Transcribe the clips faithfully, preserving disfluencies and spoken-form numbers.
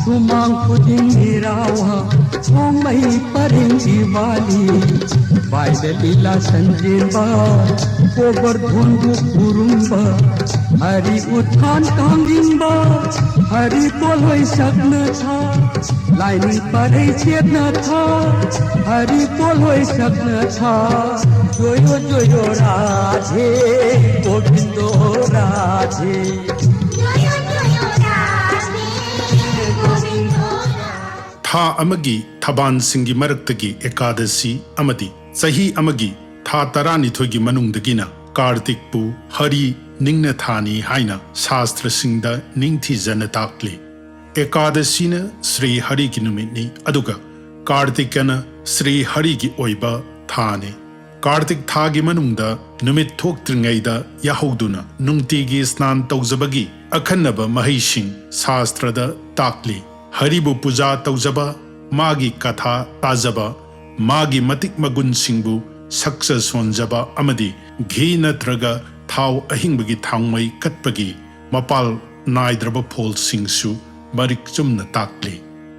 ꯁꯨꯃꯥꯡ ꯈꯨꯗꯤꯡꯒꯤ ꯔꯥꯋꯥ, ꯈꯣꯡꯃꯩ ꯄꯔꯤꯡꯒꯤ ꯋꯥꯂꯤ, ꯕꯥꯏꯗ ꯂꯤꯂꯥ ꯁꯟꯖꯤꯟꯕ, ꯒꯣꯕꯔꯙꯟꯕꯨ ꯈꯨꯔꯨꯝꯕ, ꯍꯔꯤ ꯎꯠꯊꯥꯟ ꯀꯥꯡꯖꯤꯡꯕ, ꯍꯔꯤ ꯄꯣꯂꯣꯏ ꯁꯛꯅ ꯊꯥ, ꯂꯥꯏꯅꯤꯡ ꯄꯔꯩ ꯆꯦꯠꯅ ꯊꯥ, ꯍꯔꯤ ꯄꯣꯂꯣꯏ ꯁꯛꯅ ꯊꯥ, ꯖꯣꯌꯣ ꯖꯣꯌꯣ ꯔꯥꯙꯦ, ꯒꯣꯕꯤꯟꯗꯣ ꯔꯥꯙꯦ꯫ ꯊꯥ ꯑꯃꯒꯤ ꯊꯕꯥꯟꯁꯤꯡꯒꯤ ꯃꯔꯛꯇꯒꯤ ꯑꯦꯀꯥꯗꯁꯤ ꯑꯃꯗꯤ ꯆꯍꯤ ꯑꯃꯒꯤ ꯊꯥ ꯇꯔꯥꯅꯤꯊꯣꯏꯒꯤ ꯃꯅꯨꯡꯗꯒꯤꯅ ꯀꯥꯔꯇꯤꯛꯄꯨ ꯍꯔꯤ ꯅꯤꯡꯅ ꯊꯥꯅꯤ ꯍꯥꯏꯅ ꯁꯥꯁꯇ꯭ꯔꯁꯤꯡꯗ ꯅꯤꯡꯊꯤꯖꯅ ꯇꯥꯛꯂꯤ꯫ ꯑꯦꯀꯥꯗꯁꯤꯅ ꯁ꯭ꯔꯤ ꯍꯔꯤꯒꯤ ꯅꯨꯃꯤꯠꯅꯤ, ꯑꯗꯨꯒ ꯀꯥꯔꯇꯤꯀꯅ ꯁ꯭ꯔꯤ ꯍꯔꯤꯒꯤ ꯑꯣꯏꯕ ꯊꯥꯅꯤ꯫ ꯀꯥꯔꯇꯤꯛ ꯊꯥꯒꯤ ꯃꯅꯨꯡꯗ ꯅꯨꯃꯤꯠ ꯊꯣꯛꯇ꯭ꯔꯤꯉꯩꯗ ꯌꯥꯍꯧꯗꯨꯅ ꯅꯨꯡꯇꯤꯒꯤ ꯁ꯭ꯅꯥꯟ ꯇꯧꯖꯕꯒꯤ ꯑꯈꯟꯅꯕ ꯃꯍꯩꯁꯤꯡ ꯁꯥꯁꯇ꯭ꯔꯗ ꯇꯥꯛꯂꯤ꯫ ꯍꯔꯤꯕꯨ ꯄꯨꯖꯥ ꯇꯧꯖꯕ, ꯃꯥꯒꯤ ꯀꯊꯥ ꯇꯥꯖꯕ, ꯃꯥꯒꯤ ꯃꯇꯤꯛ ꯃꯒꯨꯟꯁꯤꯡꯕꯨ ꯁꯛꯆ ꯁꯣꯟꯖꯕ ꯑꯃꯗꯤ ꯘꯤ ꯅꯠꯇ꯭ꯔꯒ ꯊꯥꯎ ꯑꯍꯤꯡꯕꯒꯤ ꯊꯥꯎꯃꯩ ꯀꯠꯄꯒꯤ ꯃꯄꯥꯜ ꯅꯥꯏꯗ꯭ꯔꯕ ꯐꯣꯜꯁꯤꯡꯁꯨ ꯃꯔꯤꯛ ꯆꯨꯝꯅ ꯇꯥꯛꯂꯤ꯫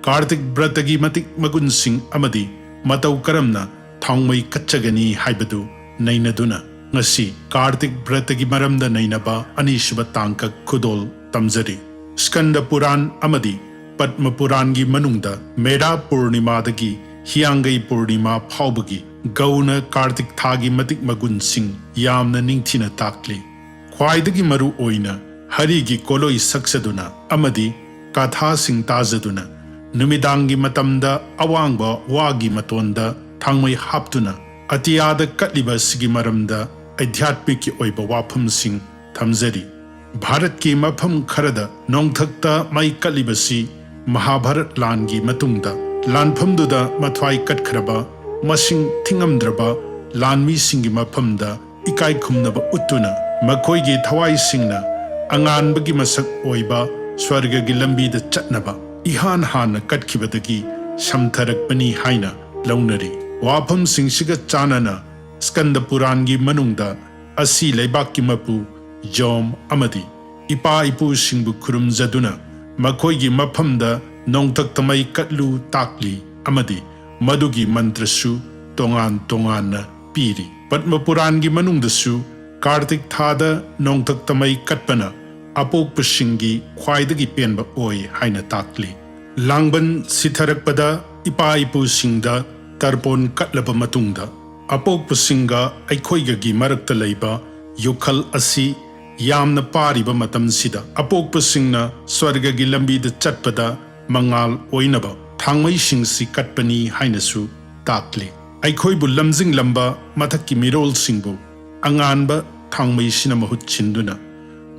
ꯀꯥꯔꯇꯤꯛ ꯕ꯭ꯔꯇꯒꯤ ꯃꯇꯤꯛ ꯃꯒꯨꯟꯁꯤꯡ ꯑꯃꯗꯤ ꯃꯇꯧ ꯀꯔꯝꯅ ꯊꯥꯎꯃꯩ ꯀꯠꯆꯒꯅꯤ ꯍꯥꯏꯕꯗꯨ ꯅꯩꯅꯗꯨꯅ ꯉꯁꯤ ꯀꯥꯔꯇꯤꯛ ꯕ꯭ꯔꯇꯒꯤ ꯃꯔꯝꯗ ꯅꯩꯅꯕ ꯑꯅꯤꯁꯨꯕ ꯇꯥꯡꯀꯛ ꯈꯨꯗꯣꯜ ꯇꯝꯖꯔꯤ꯫ ꯁ꯭ꯀꯟꯗ ꯄꯨꯔꯥꯟ ꯑꯃꯗꯤ ꯄꯗꯃ ꯄꯨꯔꯥꯟꯒꯤ ꯃꯅꯨꯡꯗ ꯃꯦꯔꯥ ꯄꯨꯔꯅꯤꯃꯥꯗꯒꯤ ꯍꯤꯌꯥꯡꯒꯩ ꯄꯨꯔꯅꯤꯃꯥ ꯐꯥꯎꯕꯒꯤ ꯒꯧꯅ ꯀꯥꯔꯇꯤꯛ ꯊꯥꯒꯤ ꯃꯇꯤꯛ ꯃꯒꯨꯟꯁꯤꯡ ꯌꯥꯝꯅ ꯅꯤꯡꯊꯤꯅ ꯇꯥꯛꯂꯤ꯫ ꯈ꯭ꯋꯥꯏꯗꯒꯤ ꯃꯔꯨ ꯑꯣꯏꯅ ꯍꯔꯤꯒꯤ ꯀꯣꯂꯣꯏ ꯁꯛꯆꯗꯨꯅ ꯑꯃꯗꯤ ꯀꯥꯊꯥꯁꯤꯡ ꯇꯥꯖꯗꯨꯅ ꯅꯨꯃꯤꯗꯥꯡꯒꯤ ꯃꯇꯝꯗ ꯑꯋꯥꯡꯕ ꯋꯥꯒꯤ ꯃꯇꯣꯟꯗ ꯊꯥꯡꯃꯩ ꯍꯥꯞꯇꯨꯅ ꯑꯇꯤꯌꯥꯗ ꯀꯠꯂꯤꯕ ꯑꯁꯤꯒꯤ ꯃꯔꯝꯗ ꯑꯙ꯭ꯌꯥꯠꯃꯤꯛꯀꯤ ꯑꯣꯏꯕ ꯋꯥꯐꯝꯁꯤꯡ ꯊꯝꯖꯔꯤ꯫ ꯚꯥꯔꯠꯀꯤ ꯃꯐꯝ ꯈꯔꯗ ꯅꯣꯡꯊꯛꯇ ꯃꯩ ꯀꯠꯂꯤꯕꯁꯤ ꯃꯍꯥꯚꯥꯔꯠ ꯂꯥꯟꯒꯤ ꯃꯇꯨꯡꯗ ꯂꯥꯟꯐꯝꯗꯨꯗ ꯃꯊ꯭ꯋꯥꯏ ꯀꯠꯈ꯭ꯔꯕ ꯃꯁꯤꯡ ꯊꯤꯉꯝꯗ꯭ꯔꯕ ꯂꯥꯟꯃꯤꯁꯤꯡꯒꯤ ꯃꯐꯝꯗ ꯏꯀꯥꯏ ꯈꯨꯝꯅꯕ ꯎꯠꯇꯨꯅ ꯃꯈꯣꯏꯒꯤ ꯊꯋꯥꯏꯁꯤꯡꯅ ꯑꯉꯥꯟꯕꯒꯤ ꯃꯁꯛ ꯑꯣꯏꯕ ꯁ꯭ꯋꯔꯒꯒꯤ ꯂꯝꯕꯤꯗ ꯆꯠꯅꯕ ꯏꯍꯥꯟ ꯍꯥꯟꯅ ꯀꯠꯈꯤꯕꯗꯒꯤ ꯁꯝꯊꯔꯛꯄꯅꯤ ꯍꯥꯏꯅ ꯂꯧꯅꯔꯤ꯫ ꯋꯥꯐꯝꯁꯤꯡꯁꯤꯒ ꯆꯥꯟꯅꯅ ꯁ꯭ꯀꯟꯗ ꯄꯨꯔꯥꯟꯒꯤ ꯃꯅꯨꯡꯗ ꯑꯁꯤ ꯂꯩꯕꯥꯛꯀꯤ ꯃꯄꯨ ꯖꯣꯝ ꯑꯃꯗꯤ ꯏꯄꯥ ꯏꯄꯨꯁꯤꯡꯕꯨ ꯈꯨꯔꯨꯝꯖꯗꯨꯅ ꯃꯈꯣꯏꯒꯤ ꯃꯐꯝꯗ ꯅꯣꯡꯊꯛꯇ ꯃꯩ ꯀꯠꯂꯨ ꯇꯥꯛꯂꯤ ꯑꯃꯗꯤ ꯃꯗꯨꯒꯤ ꯃꯟꯇ꯭ꯔꯁꯨ ꯇꯣꯉꯥꯟ ꯇꯣꯉꯥꯟꯅ ꯄꯤꯔꯤ꯫ ꯄꯗꯃ ꯄꯨꯔꯥꯟꯒꯤ ꯃꯅꯨꯡꯗꯁꯨ ꯀꯥꯔꯇꯤꯛ ꯊꯥꯗ ꯅꯣꯡꯊꯛꯇ ꯃꯩ ꯀꯠꯄꯅ ꯑꯄꯣꯛꯄꯁꯤꯡꯒꯤ ꯈ꯭ꯋꯥꯏꯗꯒꯤ ꯄꯦꯟꯕ ꯑꯣꯏ ꯍꯥꯏꯅ ꯇꯥꯛꯂꯤ꯫ ꯂꯥꯡꯕꯟ ꯁꯤꯊꯔꯛꯄꯗ ꯏꯄꯥ ꯏꯄꯨꯁꯤꯡꯗ ꯇꯔꯄꯣꯟ ꯀꯠꯂꯕ ꯃꯇꯨꯡꯗ, ꯑꯄꯣꯛꯄꯁꯤꯡꯒ ꯑꯩꯈꯣꯏꯒꯒꯤ ꯃꯔꯛꯇ ꯂꯩꯕ ꯌꯨꯈꯜ ꯑꯁꯤ ꯌꯥꯝꯅ ꯄꯥꯔꯤꯕ ꯃꯇꯝꯁꯤꯗ, ꯑꯄꯣꯛꯄꯁꯤꯡꯅ ꯁ꯭ꯋꯔꯒꯒꯤ ꯂꯝꯕꯤꯗ ꯆꯠꯄꯗ ꯃꯉꯥꯜ ꯑꯣꯏꯅꯕ ꯊꯥꯡꯃꯩꯁꯤꯡꯁꯤ ꯀꯠꯄꯅꯤ ꯍꯥꯏꯅꯁꯨ ꯇꯥꯛꯂꯤ꯫ ꯑꯩꯈꯣꯏꯕꯨ ꯂꯝꯖꯤꯡꯂꯝꯕ ꯃꯊꯛꯀꯤ ꯃꯤꯔꯣꯜꯁꯤꯡꯕꯨ ꯑꯉꯥꯟꯕ ꯊꯥꯡꯃꯩꯁꯤꯅ ꯃꯍꯨꯠ ꯁꯤꯟꯗꯨꯅ,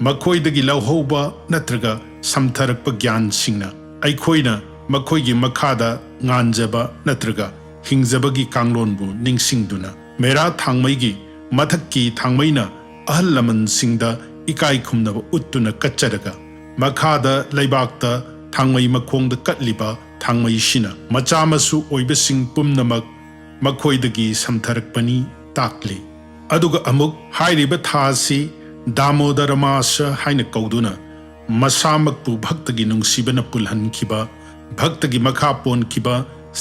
ꯃꯈꯣꯏꯗꯒꯤ ꯂꯧꯍꯧꯕ ꯅꯠꯇ꯭ꯔꯒ ꯁꯝꯊꯔꯛꯄ ꯒ꯭ꯌꯥꯟꯁꯤꯡꯅ ꯑꯩꯈꯣꯏꯅ ꯃꯈꯣꯏꯒꯤ ꯃꯈꯥꯗ ꯉꯥꯟꯖꯕ ꯅꯠꯇ꯭ꯔꯒ ꯍꯤꯡꯖꯕꯒꯤ ꯀꯥꯡꯂꯣꯟꯕꯨ ꯅꯤꯡꯁꯤꯡꯗꯨꯅ, ꯃꯦꯔꯥ ꯊꯥꯡꯃꯩꯒꯤ ꯃꯊꯛꯀꯤ ꯊꯥꯡꯃꯩꯅ ꯑꯍꯜ ꯂꯃꯟꯁꯤꯡꯗ ꯏꯀꯥꯏ ꯈꯨꯝꯅꯕ ꯎꯠꯇꯨꯅ ꯀꯠꯆꯔꯒ, ꯃꯈꯥꯗ ꯂꯩꯕꯥꯛꯇ ꯊꯥꯡꯃꯩ ꯃꯈꯣꯡꯗ ꯀꯠꯂꯤꯕ ꯊꯥꯡꯃꯩꯁꯤꯅ ꯃꯆꯥ ꯃꯁꯨ ꯑꯣꯏꯕꯁꯤꯡ ꯄꯨꯝꯅꯃꯛ ꯃꯈꯣꯏꯗꯒꯤ ꯁꯝꯊꯔꯛꯄꯅꯤ ꯇꯥꯛꯂꯤ꯫ ꯑꯗꯨꯒ ꯑꯃꯨꯛ ꯍꯥꯏꯔꯤꯕ ꯊꯥ ꯑꯁꯤ ꯗꯥꯃꯣꯗꯔ ꯃꯥꯁ ꯍꯥꯏꯅ ꯀꯧꯗꯨꯅ, ꯃꯁꯥꯃꯛꯄꯨ ꯚꯛꯇꯒꯤ ꯅꯨꯡꯁꯤꯕꯅ ꯄꯨꯜꯍꯟꯈꯤꯕ, ꯚꯛꯇꯒꯤ ꯃꯈꯥ ꯄꯣꯟꯈꯤꯕ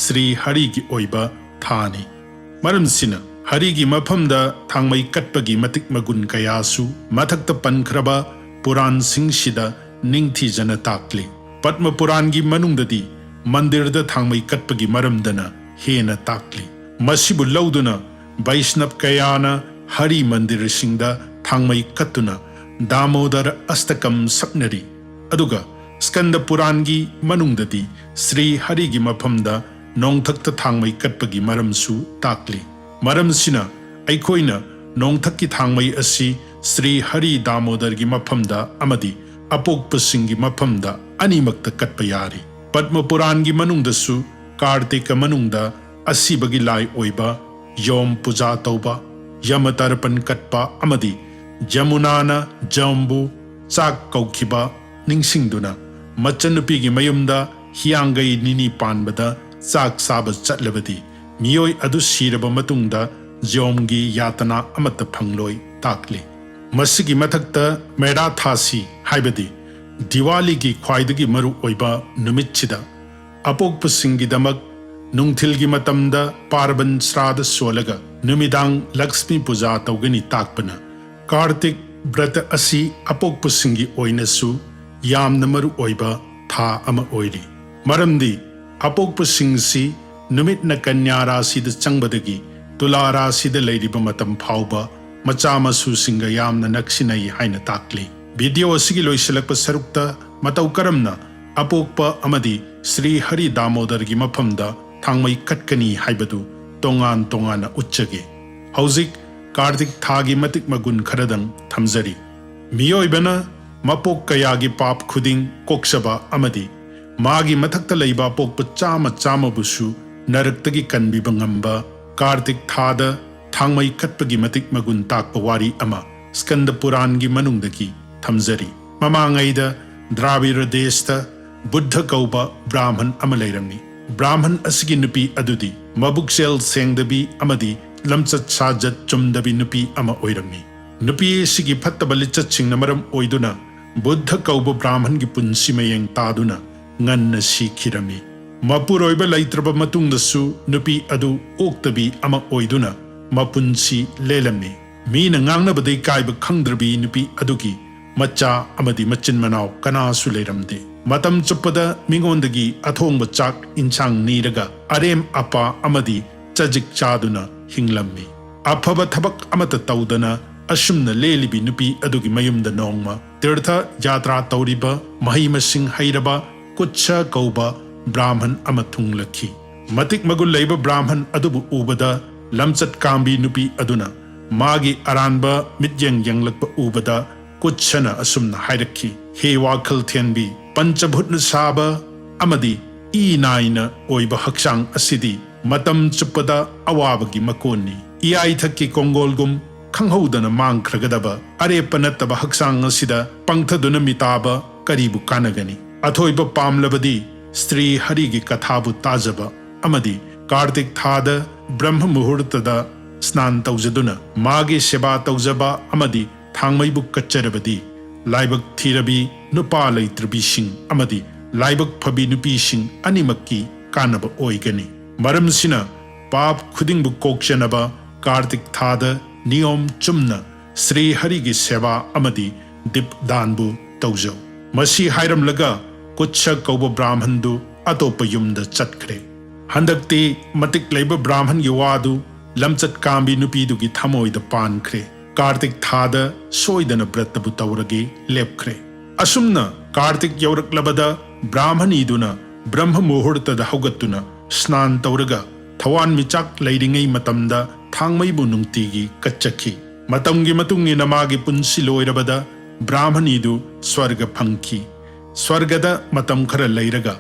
ꯁ꯭ꯔꯤ ꯍꯔꯤꯒꯤ ꯑꯣꯏꯕ ꯊꯥꯅꯤ꯫ ꯃꯔꯝꯁꯤꯅ ꯍꯔꯤꯒꯤ ꯃꯐꯝꯗ ꯊꯥꯡꯃꯩ ꯀꯠꯄꯒꯤ ꯃꯇꯤꯛ ꯃꯒꯨꯟ ꯀꯌꯥꯁꯨ ꯃꯊꯛꯇ ꯄꯟꯈ꯭ꯔꯕ ꯄꯨꯔꯥꯟꯁꯤꯡꯁꯤꯗ ꯅꯤꯡꯊꯤꯖꯅ ꯇꯥꯛꯂꯤ꯫ ꯄꯗꯃ ꯄꯨꯔꯥꯟꯒꯤ ꯃꯅꯨꯡꯗꯗꯤ ꯃꯟꯗꯤꯔꯗ ꯊꯥꯡꯃꯩ ꯀꯠꯄꯒꯤ ꯃꯔꯝꯗꯅ ꯍꯦꯟꯅ ꯇꯥꯛꯂꯤ꯫ ꯃꯁꯤꯕꯨ ꯂꯧꯗꯨꯅ ꯕꯩꯁꯅꯕ ꯀꯌꯥꯅ ꯍꯔꯤ ꯃꯟꯗꯤꯔꯁꯤꯡꯗ ꯊꯥꯡꯃꯩ ꯀꯠꯇꯨꯅ ꯗꯥꯃꯣꯗꯔ ꯑꯁꯇꯀꯝ ꯁꯛꯅꯔꯤ꯫ ꯑꯗꯨꯒ ꯁ꯭ꯀꯟꯗ ꯄꯨꯔꯥꯟꯒꯤ ꯃꯅꯨꯡꯗꯗꯤ ꯁ꯭ꯔꯤ ꯍꯔꯤꯒꯤ ꯃꯐꯝꯗ ꯅꯣꯡꯊꯛꯇ ꯊꯥꯡꯃꯩ ꯀꯠꯄꯒꯤ ꯃꯔꯝꯁꯨ ꯇꯥꯛꯂꯤ꯫ ꯃꯔꯝꯁꯤꯅ ꯑꯩꯈꯣꯏꯅ ꯅꯣꯡꯊꯛꯀꯤ ꯊꯥꯡꯃꯩ ꯑꯁꯤ ꯁ꯭ꯔꯤ ꯍꯔꯤ ꯗꯥꯃꯣꯗꯔꯒꯤ ꯃꯐꯝꯗ ꯑꯃꯗꯤ ꯑꯄꯣꯛꯄꯁꯤꯡꯒꯤ ꯃꯐꯝꯗ ꯑꯅꯤꯃꯛꯇ ꯀꯠꯄ ꯌꯥꯔꯤ꯫ ꯄꯗꯃ ꯄꯨꯔꯥꯟꯒꯤ ꯃꯅꯨꯡꯗꯁꯨ ꯀꯥꯔꯇꯤꯀ ꯃꯅꯨꯡꯗ ꯑꯁꯤꯕꯒꯤ ꯂꯥꯏ ꯑꯣꯏꯕ ꯌꯣꯝ ꯄꯨꯖꯥ ꯇꯧꯕ, ꯌꯃ ꯇꯔꯄꯟ ꯀꯠꯄ ꯑꯃꯗꯤ ꯖꯃꯨꯅꯥꯅ ꯖꯝꯕꯨ ꯆꯥꯛ ꯀꯧꯈꯤꯕ ꯅꯤꯡꯁꯤꯡꯗꯨꯅ, ꯃꯆꯟꯅꯨꯄꯤꯒꯤ ꯃꯌꯨꯝꯗ ꯍꯤꯌꯥꯡꯒꯩ ꯅꯤꯅꯤ ꯄꯥꯟꯕꯗ ꯆꯥꯛ ꯆꯥꯕ ꯆꯠꯂꯕꯗꯤ ꯃꯤꯑꯣꯏ ꯑꯗꯨ ꯁꯤꯔꯕ ꯃꯇꯨꯡꯗ ꯖꯣꯝꯒꯤ ꯌꯥꯇꯅꯥ ꯑꯃꯠꯇ ꯐꯪꯂꯣꯏ ꯇꯥꯛꯂꯤ꯫ ꯃꯁꯤꯒꯤ ꯃꯊꯛꯇ ꯃꯦꯔꯥ ꯊꯥꯁꯤ, ꯍꯥꯏꯕꯗꯤ ꯗꯤꯋꯥꯂꯤꯒꯤ ꯈ꯭ꯋꯥꯏꯗꯒꯤ ꯃꯔꯨ ꯑꯣꯏꯕ ꯅꯨꯃꯤꯠꯁꯤꯗ ꯑꯄꯣꯛꯄꯁꯤꯡꯒꯤꯗꯃꯛ ꯅꯨꯡꯊꯤꯜꯒꯤ ꯃꯇꯝꯗ ꯄꯥꯔꯕꯟ ꯁ꯭ꯔꯥꯗ ꯁꯣꯜꯂꯒ ꯅꯨꯃꯤꯗꯥꯡ ꯂꯛꯁꯃꯤ ꯄꯨꯖꯥ ꯇꯧꯒꯅꯤ ꯇꯥꯛꯄꯅ ꯀꯥꯔꯇꯤꯛ ꯕ꯭ꯔꯇ ꯑꯁꯤ ꯑꯄꯣꯛꯄꯁꯤꯡꯒꯤ ꯑꯣꯏꯅꯁꯨ ꯌꯥꯝꯅ ꯃꯔꯨ ꯑꯣꯏꯕ ꯊꯥ ꯑꯃ ꯑꯣꯏꯔꯤ꯫ ꯃꯔꯝꯗꯤ ꯑꯄꯣꯛꯄꯁꯤꯡꯁꯤ ꯅꯨꯃꯤꯠꯅ ꯀꯟꯌꯥ ꯔꯥꯁꯤꯗ ꯆꯪꯕꯗꯒꯤ ꯇꯨꯂꯥ ꯔꯥꯁꯤꯗ ꯂꯩꯔꯤꯕ ꯃꯇꯝ ꯐꯥꯎꯕ ꯃꯆꯥ ꯃꯁꯨꯁꯤꯡꯒ ꯌꯥꯝꯅ ꯅꯛꯁꯤꯟꯅꯩ ꯍꯥꯏꯅ ꯇꯥꯛꯂꯤ꯫ ꯚꯤꯗꯤꯑꯣ ꯑꯁꯤꯒꯤ ꯂꯣꯏꯁꯤꯜꯂꯛꯄ ꯁꯔꯨꯛꯇ ꯃꯇꯧ ꯀꯔꯝꯅ ꯑꯄꯣꯛꯄ ꯑꯃꯗꯤ ꯁ꯭ꯔꯤ ꯍꯔꯤ ꯗꯥꯃꯣꯗꯔꯒꯤ ꯃꯐꯝꯗ ꯊꯥꯡꯃꯩ ꯀꯠꯀꯅꯤ ꯍꯥꯏꯕꯗꯨ ꯇꯣꯉꯥꯟ ꯇꯣꯉꯥꯟꯅ ꯎꯠꯆꯒꯦ꯫ ꯍꯧꯖꯤꯛ ꯀꯥꯔꯇꯤꯛ ꯊꯥꯒꯤ ꯃꯇꯤꯛ ꯃꯒꯨꯟ ꯈꯔꯗꯪ ꯊꯝꯖꯔꯤ꯫ ꯃꯤꯑꯣꯏꯕꯅ ꯃꯄꯣꯛ ꯀꯌꯥꯒꯤ ꯄꯥꯞ ꯈꯨꯗꯤꯡ ꯀꯣꯛꯆꯕ ꯑꯃꯗꯤ ꯃꯥꯒꯤ ꯃꯊꯛꯇ ꯂꯩꯕ ꯑꯄꯣꯛꯄ ꯆꯥꯝꯃ ꯆꯥꯝꯃꯕꯨꯁꯨ ꯅꯔꯛꯇꯒꯤ ꯀꯟꯕꯤꯕ ꯉꯝꯕ ꯀꯥꯔꯇꯤꯛ ꯊꯥꯗ ꯊꯥꯡꯃꯩ ꯀꯠꯄꯒꯤ ꯃꯇꯤꯛ ꯃꯒꯨꯟ ꯇꯥꯛꯄ ꯋꯥꯔꯤ ꯑꯃ ꯁ꯭ꯀꯟꯗ ꯄꯨꯔꯥꯟꯒꯤ ꯃꯅꯨꯡꯗꯒꯤ ꯊꯝꯖꯔꯤ꯫ ꯃꯃꯥꯡꯉꯩꯗ ꯗ꯭ꯔꯥꯕꯤꯔ ꯗꯦꯁꯇ ꯕꯨꯗꯙ ꯀꯧꯕ ꯕ꯭ꯔꯥꯍꯃꯟ ꯑꯃ ꯂꯩꯔꯝꯃꯤ꯫ ꯕ꯭ꯔꯥꯍꯃꯟ ꯑꯁꯤꯒꯤ ꯅꯨꯄꯤ ꯑꯗꯨꯗꯤ ꯃꯕꯨꯛꯆꯦꯜ ꯁꯦꯡꯗꯕꯤ ꯑꯃꯗꯤ ꯂꯝꯆꯠ ꯁꯥꯖꯠ ꯆꯨꯝꯗꯕꯤ ꯅꯨꯄꯤ ꯑꯃ ꯑꯣꯏꯔꯝꯃꯤ꯫ ꯅꯨꯄꯤ ꯑꯁꯤꯒꯤ ꯐꯠꯇꯕ ꯂꯤꯆꯠꯁꯤꯡꯅ ꯃꯔꯝ ꯑꯣꯏꯗꯨꯅ ꯕꯨꯗꯙ ꯀꯧꯕ ꯕ꯭ꯔꯥꯍꯃꯟꯒꯤ ꯄꯨꯟꯁꯤ ꯃꯌꯦꯡ ꯇꯥꯗꯨꯅ ꯉꯟꯅ ꯁꯤꯈꯤꯔꯝꯃꯤ꯫ ꯃꯄꯨꯔꯣꯏꯕ ꯂꯩꯇ꯭ꯔꯕ ꯃꯇꯨꯡꯗꯁꯨ ꯅꯨꯄꯤ ꯑꯗꯨ ꯑꯣꯛꯇꯕꯤ ꯑꯃ ꯑꯣꯏꯗꯨꯅ ꯃꯄꯨꯟꯁꯤ ꯂꯦꯜꯂꯝꯃꯤ꯫ ꯃꯤꯅ ꯉꯥꯡꯅꯕꯗ ꯏꯀꯥꯏꯕ ꯈꯪꯗ꯭ꯔꯕꯤ ꯅꯨꯄꯤ ꯑꯗꯨꯒꯤ ꯃꯆꯥ ꯑꯃꯗꯤ ꯃꯆꯤꯟ ꯃꯅꯥꯎ ꯀꯅꯥꯁꯨ ꯂꯩꯔꯝꯗꯦ꯫ ꯃꯇꯝ ꯆꯨꯞꯄꯗ ꯃꯤꯉꯣꯟꯗꯒꯤ ꯑꯊꯣꯡꯕ ꯆꯥꯛ ꯏꯟꯁꯥꯡ ꯅꯤꯔꯒ ꯑꯔꯦꯝ ꯑꯄꯥ ꯑꯃꯗꯤ ꯆꯖꯤꯛ ꯆꯥꯗꯨꯅ ꯍꯤꯡꯂꯝꯃꯤ꯫ ꯑꯐꯕ ꯊꯕꯛ ꯑꯃꯠꯇ ꯇꯧꯗꯅ ꯑꯁꯨꯝꯅ ꯂꯦꯜꯂꯤꯕꯤ ꯅꯨꯄꯤ ꯑꯗꯨꯒꯤ ꯃꯌꯨꯝꯗ ꯅꯣꯡꯃ ꯇꯤꯔꯊ ꯌꯥꯇ꯭ꯔꯥ ꯇꯧꯔꯤꯕ ꯃꯍꯩ ꯃꯁꯤꯡ ꯍꯩꯔꯕ ꯀꯨꯠꯁ ꯀꯧꯕ ꯕ꯭ꯔꯥꯍꯃꯟ ꯑꯃ ꯊꯨꯡꯂꯛꯈꯤ꯫ ꯃꯇꯤꯛ ꯃꯒꯨꯟ ꯂꯩꯕ ꯕ꯭ꯔꯥꯍꯃꯟ ꯑꯗꯨꯕꯨ ꯎꯕꯗ ꯂꯝꯆꯠ ꯀꯥꯝꯕꯤ ꯅꯨꯄꯤ ꯑꯗꯨꯅ ꯃꯥꯒꯤ ꯑꯔꯥꯟꯕ ꯃꯤꯠꯌꯦꯡ ꯌꯦꯡꯂꯛꯄ ꯎꯕꯗ ꯀꯨꯠꯁꯅ ꯑꯁꯨꯝꯅ ꯍꯥꯏꯔꯛꯈꯤ, "ꯍꯦ ꯋꯥꯈꯜ ꯊꯦꯟꯕꯤ, ꯄꯟꯆꯚꯨꯠꯅ ꯁꯥꯕ ꯑꯃꯗꯤ ꯏ ꯅꯥꯏꯅ ꯑꯣꯏꯕ ꯍꯛꯆꯥꯡ ꯑꯁꯤꯗꯤ ꯃꯇꯝ ꯆꯨꯞꯄꯗ ꯑꯋꯥꯕꯒꯤ ꯃꯀꯣꯟꯅꯤ꯫ ꯏꯌꯥꯏꯊꯛꯀꯤ ꯀꯣꯡꯒꯣꯜꯒꯨꯝ ꯈꯪꯍꯧꯗꯅ ꯃꯥꯡꯈ꯭ꯔꯒꯗꯕ ꯑꯔꯦꯞꯄ ꯅꯠꯇꯕ ꯍꯛꯆꯥꯡ ꯑꯁꯤꯗ ꯄꯪꯊꯗꯨꯅ ꯃꯤꯇꯥꯕ ꯀꯔꯤꯕꯨ ꯀꯥꯟꯅꯒꯅꯤ? ꯑꯊꯣꯏꯕ ꯄꯥꯝꯂꯕꯗꯤ ꯁ꯭ꯔꯤ ꯍꯔꯤꯒꯤ ꯀꯊꯥꯕꯨ ꯇꯥꯖꯕ ꯑꯃꯗꯤ ꯀꯥꯔꯇꯤꯛ ꯊꯥꯗ ꯕ꯭ꯔꯍ꯭ꯃ ꯃꯨꯍꯨꯔꯇꯗ ꯁ꯭ꯅꯥꯟ ꯇꯧꯖꯗꯨꯅ ꯃꯥꯒꯤ ꯁꯦꯕꯥ ꯇꯧꯖꯕ ꯑꯃꯗꯤ ꯊꯥꯡꯃꯩꯕꯨ ꯀꯠꯆꯔꯕꯗꯤ ꯂꯥꯏꯕꯛ ꯊꯤꯔꯕꯤ ꯅꯨꯄꯥ ꯂꯩꯇ꯭ꯔꯕꯤꯁꯤꯡ ꯑꯃꯗꯤ ꯂꯥꯏꯕꯛ ꯐꯕꯤ ꯅꯨꯄꯤꯁꯤꯡ ꯑꯅꯤꯃꯛꯀꯤ ꯀꯥꯟꯅꯕ ꯑꯣꯏꯒꯅꯤ꯫ ꯃꯔꯝꯁꯤꯅ ꯄꯥꯞ ꯈꯨꯗꯤꯡꯕꯨ ꯀꯣꯛꯆꯅꯕ ꯀꯥꯔꯇꯤꯛ ꯊꯥꯗ ꯅꯤꯌꯣꯝ ꯆꯨꯝꯅ ꯁ꯭ꯔꯤ ꯍꯔꯤꯒꯤ ꯁꯦꯕꯥ ꯑꯃꯗꯤ ꯗꯤꯞ ꯗꯥꯟꯕꯨ ꯇꯧꯖꯧ꯫ ꯃꯁꯤ ꯍꯥꯏꯔꯝꯂꯒ ꯀꯨꯠꯁ ꯀꯧꯕ ꯕ꯭ꯔꯥꯍꯃꯟꯗꯨ ꯑꯇꯣꯞꯄ ꯌꯨꯝꯗ ꯆꯠꯈ꯭ꯔꯦ꯫ ꯍꯟꯗꯛꯇꯤ ꯃꯇꯤꯛ ꯂꯩꯕ ꯕ꯭ꯔꯥꯍꯃꯟꯒꯤ ꯋꯥꯗꯨ ꯂꯝꯆꯠ ꯀꯥꯝꯕꯤ ꯅꯨꯄꯤꯗꯨꯒꯤ ꯊꯃꯣꯏꯗ ꯄꯥꯟꯈ꯭ꯔꯦ꯫ ꯀꯥꯔꯇꯤꯛ ꯊꯥꯗ ꯁꯣꯏꯗꯅ ꯕ꯭ꯔꯇꯕꯨ ꯇꯧꯔꯒꯦ ꯂꯦꯞꯈ꯭ꯔꯦ꯫ ꯑꯁꯨꯝꯅ ꯀꯥꯔꯇꯤꯛ ꯌꯧꯔꯛꯂꯕꯗ ꯕ꯭ꯔꯥꯍꯃꯅꯤꯗꯨꯅ ꯕ꯭ꯔꯍꯃ ꯃꯨꯍꯨꯔꯇꯗ ꯍꯧꯒꯠꯇꯨꯅ ꯁ꯭ꯅꯥꯟ ꯇꯧꯔꯒ ꯊꯋꯥꯟꯃꯤꯆꯥꯛ ꯂꯩꯔꯤꯉꯩ ꯃꯇꯝꯗ ꯊꯥꯡꯃꯩꯕꯨ ꯅꯨꯡꯇꯤꯒꯤ ꯀꯠꯆꯈꯤ꯫ ꯃꯇꯝꯒꯤ ꯃꯇꯨꯡ ꯏꯟꯅ ꯃꯥꯒꯤ ꯄꯨꯟꯁꯤ ꯂꯣꯏꯔꯕꯗ ꯕ꯭ꯔꯥꯍꯃꯅꯤꯗꯨ ꯁ꯭ꯋꯔꯒ ꯐꯪꯈꯤ꯫ ꯁ꯭ꯋꯔꯒꯗ ꯃꯇꯝ ꯈꯔ ꯂꯩꯔꯒ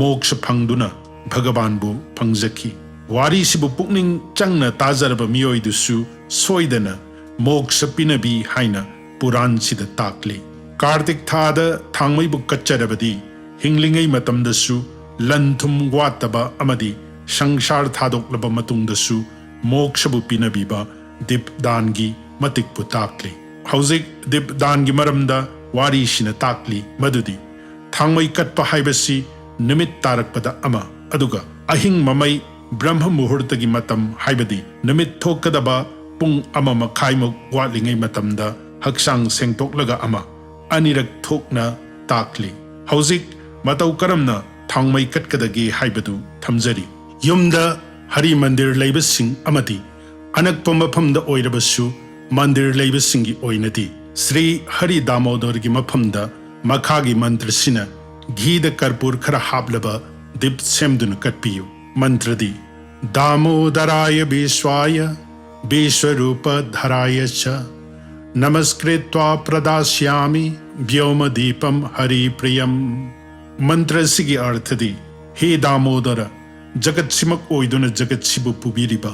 ꯃꯣꯛꯁ ꯐꯪꯗꯨꯅ ꯚꯒꯕꯥꯟꯕꯨ ꯐꯪꯖꯈꯤ꯫ ꯋꯥꯔꯤꯁꯤꯕꯨ ꯄꯨꯛꯅꯤꯡ ꯆꯪꯅ ꯇꯥꯖꯔꯕ ꯃꯤꯑꯣꯏꯗꯨꯁꯨ ꯁꯣꯏꯗꯅ ꯃꯣꯛꯁ ꯄꯤꯅꯕꯤ ꯍꯥꯏꯅ ꯄꯨꯔꯥꯟꯁꯤꯗ ꯇꯥꯛꯂꯤ꯫ ꯀꯥꯔꯇꯤꯛ ꯊꯥꯗ ꯊꯥꯡꯃꯩꯕꯨ ꯀꯠꯆꯔꯕꯗꯤ ꯍꯤꯡꯂꯤꯉꯩ ꯃꯇꯝꯗꯁꯨ ꯂꯟ ꯊꯨꯝ ꯋꯥꯠꯇꯕ ꯑꯃꯗꯤ ꯁꯪꯁꯥꯔ ꯊꯥꯗꯣꯛꯂꯕ ꯃꯇꯨꯡꯗꯁꯨ ꯃꯣꯛꯁꯕꯨ ꯄꯤꯅꯕꯤꯕ ꯗꯤꯞ ꯗꯥꯟꯒꯤ ꯃꯇꯤꯛꯄꯨ ꯇꯥꯛꯂꯤ꯫ ꯍꯧꯖꯤꯛ ꯗꯤꯞ ꯗꯥꯟꯒꯤ ꯃꯔꯝꯗ ꯋꯥꯔꯤꯁꯤꯅ ꯇꯥꯛꯂꯤ ꯃꯗꯨꯗꯤ ꯊꯥꯡꯃꯩ ꯀꯠꯄ ꯍꯥꯏꯕꯁꯤ ꯅꯨꯃꯤꯠ ꯇꯥꯔꯛꯄꯗ ꯑꯃ, ꯑꯗꯨꯒ ꯑꯍꯤꯡ ꯃꯃꯩ ꯕ꯭ꯔꯍꯃ ꯃꯨꯍꯨꯔꯇꯒꯤ ꯃꯇꯝ, ꯍꯥꯏꯕꯗꯤ ꯅꯨꯃꯤꯠ ꯊꯣꯛꯀꯗꯕ ꯄꯨꯡ ꯑꯃ ꯃꯈꯥꯏꯃꯨꯛ ꯋꯥꯠꯂꯤꯉꯩ ꯃꯇꯝꯗ ꯍꯛꯆꯥꯡ ꯁꯦꯡꯗꯣꯛꯂꯒ ꯑꯃ, ꯑꯅꯤꯔꯛ ꯊꯣꯛꯅ ꯇꯥꯛꯂꯤ꯫ ꯍꯧꯖꯤꯛ ꯃꯇꯧ ꯀꯔꯝꯅ ꯊꯥꯡꯃꯩ ꯀꯠꯀꯗꯒꯦ ꯍꯥꯏꯕꯗꯨ ꯊꯝꯖꯔꯤ꯫ ꯌꯨꯝꯗ ꯍꯔꯤ ꯃꯟꯗꯤꯔ ꯂꯩꯕꯁꯤꯡ ꯑꯃꯗꯤ ꯑꯅꯛꯄ ꯃꯐꯝꯗ ꯑꯣꯏꯔꯕꯁꯨ ꯃꯟꯗꯤꯔ ꯂꯩꯕꯁꯤꯡꯒꯤ ꯑꯣꯏꯅꯗꯤ ꯁ꯭ꯔꯤ ꯍꯔꯤ ꯗꯥꯃꯣꯗꯔꯒꯤ ꯃꯐꯝꯗ ꯃꯈꯥꯒꯤ ꯃꯟꯇ꯭ꯔꯁꯤꯅ ꯘꯤꯗ ꯀꯔꯄꯨꯔ ꯈꯔ ꯍꯥꯞꯂꯕ ꯗꯤꯞ ꯁꯦꯝꯗꯨꯅ ꯀꯠꯄꯤꯌꯨ꯫ ꯃꯟꯇ꯭ꯔꯗꯤ ꯗꯥꯃꯣꯗꯔꯥꯌ ꯕꯤꯁ꯭ꯋꯥꯌ ꯕꯤꯁ꯭ꯋꯔꯨꯄ ꯙꯔꯥꯌ ꯆ ꯅꯃꯁꯀ꯭ꯔꯤꯠꯋꯥ ꯄ꯭ꯔꯗꯥꯁ꯭ꯌꯥꯃꯤ ꯚ꯭ꯌꯣꯃ ꯗꯤꯄꯝ ꯍꯔꯤ ꯄ꯭ꯔꯤꯌꯝ꯫ ꯃꯟꯇ꯭ꯔ ꯑꯁꯤꯒꯤ ꯑꯔꯊꯗꯤ, ꯍꯦ ꯗꯥꯃꯣꯗꯔ, ꯖꯒꯠꯁꯤꯃꯛ ꯑꯣꯏꯗꯨꯅ ꯖꯒꯠꯁꯤꯕꯨ ꯄꯨꯕꯤꯔꯤꯕ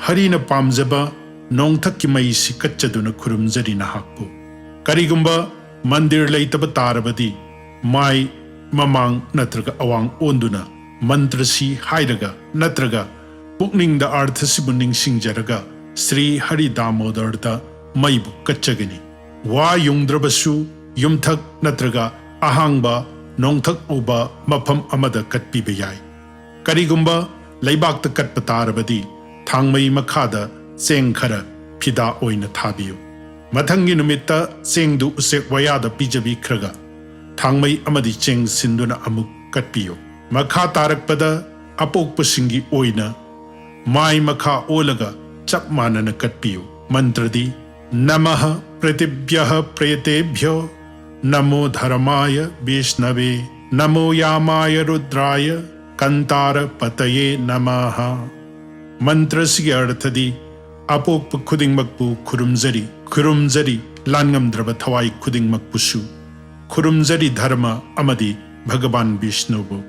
ꯍꯔꯤꯅ ꯄꯥꯝꯖꯕ ꯅꯣꯡꯊꯛꯀꯤ ꯃꯩꯁꯤ ꯀꯠꯆꯗꯨꯅ ꯈꯨꯔꯨꯝꯖꯔꯤ ꯅꯍꯥꯛꯄꯨ꯫ ꯀꯔꯤꯒꯨꯝꯕ ꯃꯟꯗꯤꯔ ꯂꯩꯇꯕ ꯇꯥꯔꯕꯗꯤ ꯃꯥꯏ ꯃꯃꯥꯡ ꯅꯠꯇ꯭ꯔꯒ ꯑꯋꯥꯡ ꯑꯣꯟꯗꯨꯅ ꯃꯟꯇ꯭ꯔꯁꯤ ꯍꯥꯏꯔꯒ ꯅꯠꯇ꯭ꯔꯒ ꯄꯨꯛꯅꯤꯡꯗ ꯑꯔꯊꯁꯤꯕꯨ ꯅꯤꯡꯁꯤꯡꯖꯔꯒ ꯁ꯭ꯔꯤ ꯍꯔꯤ ꯗꯥꯃꯣꯗꯔꯗ ꯃꯩꯕꯨ ꯀꯠꯆꯒꯅꯤ꯫ ꯋꯥ ꯌꯨꯡꯗ꯭ꯔꯕꯁꯨ ꯌꯨꯝꯊꯛ ꯅꯠꯇ꯭ꯔꯒ ꯑꯍꯥꯡꯕ ꯅꯣꯡꯊꯛ ꯎꯕ ꯃꯐꯝ ꯑꯃꯗ ꯀꯠꯄꯤꯕ ꯌꯥꯏ꯫ ꯀꯔꯤꯒꯨꯝꯕ ꯂꯩꯕꯥꯛꯇ ꯀꯠꯄ ꯇꯥꯔꯕꯗꯤ, ꯊꯥꯡꯃꯩ ꯃꯈꯥꯗ ꯆꯦꯡ ꯈꯔ ꯐꯤꯗꯥ ꯑꯣꯏꯅ ꯊꯥꯕꯤꯌꯨ꯫ ꯃꯊꯪꯒꯤ ꯅꯨꯃꯤꯠꯇ ꯆꯦꯡꯗꯨ ꯎꯆꯦꯛ ꯋꯥꯌꯥꯗ ꯄꯤꯖꯕꯤꯈ꯭ꯔꯒ, ꯊꯥꯡꯃꯩ ꯑꯃꯗꯤ ꯆꯦꯡ ꯁꯤꯟꯗꯨꯅ ꯑꯃꯨꯛ ꯀꯠꯄꯤꯌꯨ꯫ ꯃꯈꯥ ꯇꯥꯔꯛꯄꯗ ꯑꯄꯣꯛꯄꯁꯤꯡꯒꯤ ꯑꯣꯏꯅ ꯃꯥꯏ ꯃꯈꯥ ꯑꯣꯜꯂꯒ ꯆꯞ ꯃꯥꯟꯅꯅ ꯀꯠꯄꯤꯌꯨ꯫ ꯃꯟꯇ꯭ꯔꯗꯤ, ꯅꯃꯍ ꯄ꯭ꯔꯤꯇꯤꯚ꯭ꯌ ꯄ꯭ꯔꯦꯇꯦꯚ꯭ꯌꯣ, ꯅꯃꯣ ꯙꯔꯃꯥꯌ ꯕꯤꯁꯅꯚꯦ, ꯅꯃꯣ ꯌꯥꯃꯥꯌ ꯔꯨꯗ꯭ꯔꯥꯌ, ꯀꯟꯇꯥꯔ ꯄꯇꯌꯦ ꯅꯃꯍ꯫ ꯃꯟꯇ꯭ꯔꯁꯤꯒꯤ ꯑꯔꯊꯗꯤ, ꯑꯄꯣꯛꯄ ꯈꯨꯗꯤꯡꯃꯛꯄꯨ ꯈꯨꯔꯨꯝꯖꯔꯤ, ꯈꯨꯔꯨꯝꯖꯔꯤ, ꯂꯥꯟꯉꯝꯗ꯭ꯔꯕ ꯊꯋꯥꯏ ꯈꯨꯗꯤꯡꯃꯛꯄꯨꯁꯨ ꯈꯨꯔꯨꯝꯖꯔꯤ, ꯙꯔꯃ ꯑꯃꯗꯤ ꯚꯒꯕꯥꯟ ꯕꯤꯁꯅꯨꯕꯨ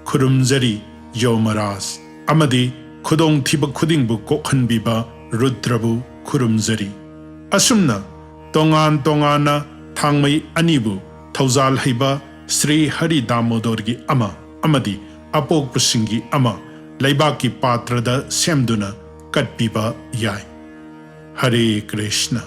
ꯈꯨꯔꯨꯝꯖꯔꯤ, ꯌꯣꯃꯔꯥꯖ ꯑꯃꯗꯤ ꯈꯨꯗꯣꯡꯊꯤꯕ ꯈꯨꯗꯤꯡꯕꯨ ꯀꯣꯛꯍꯟꯕꯤꯕ ꯔꯨꯗ꯭ꯔꯕꯨ ꯈꯨꯔꯨꯝꯖꯔꯤ꯫ ꯑꯁꯨꯝꯅ ꯇꯣꯉꯥꯟ ꯇꯣꯉꯥꯟꯅ ꯊꯥꯡꯃꯩ ꯑꯅꯤꯕꯨ ꯊꯧꯖꯥꯜ ꯍꯩꯕ ꯁ꯭ꯔꯤ ꯍꯔꯤ ꯗꯥꯃꯣꯗꯣꯔꯒꯤ ꯑꯃ ꯑꯃꯗꯤ ꯑꯄꯣꯛꯄꯁꯤꯡꯒꯤ ꯑꯃ ꯂꯩꯕꯥꯛꯀꯤ ꯄꯥꯇ꯭ꯔꯗ ꯁꯦꯝꯗꯨꯅ ꯀꯠꯄꯤꯕ ꯌꯥꯏ꯫ ꯍꯔꯦ ꯀ꯭ꯔꯤꯁꯅ꯫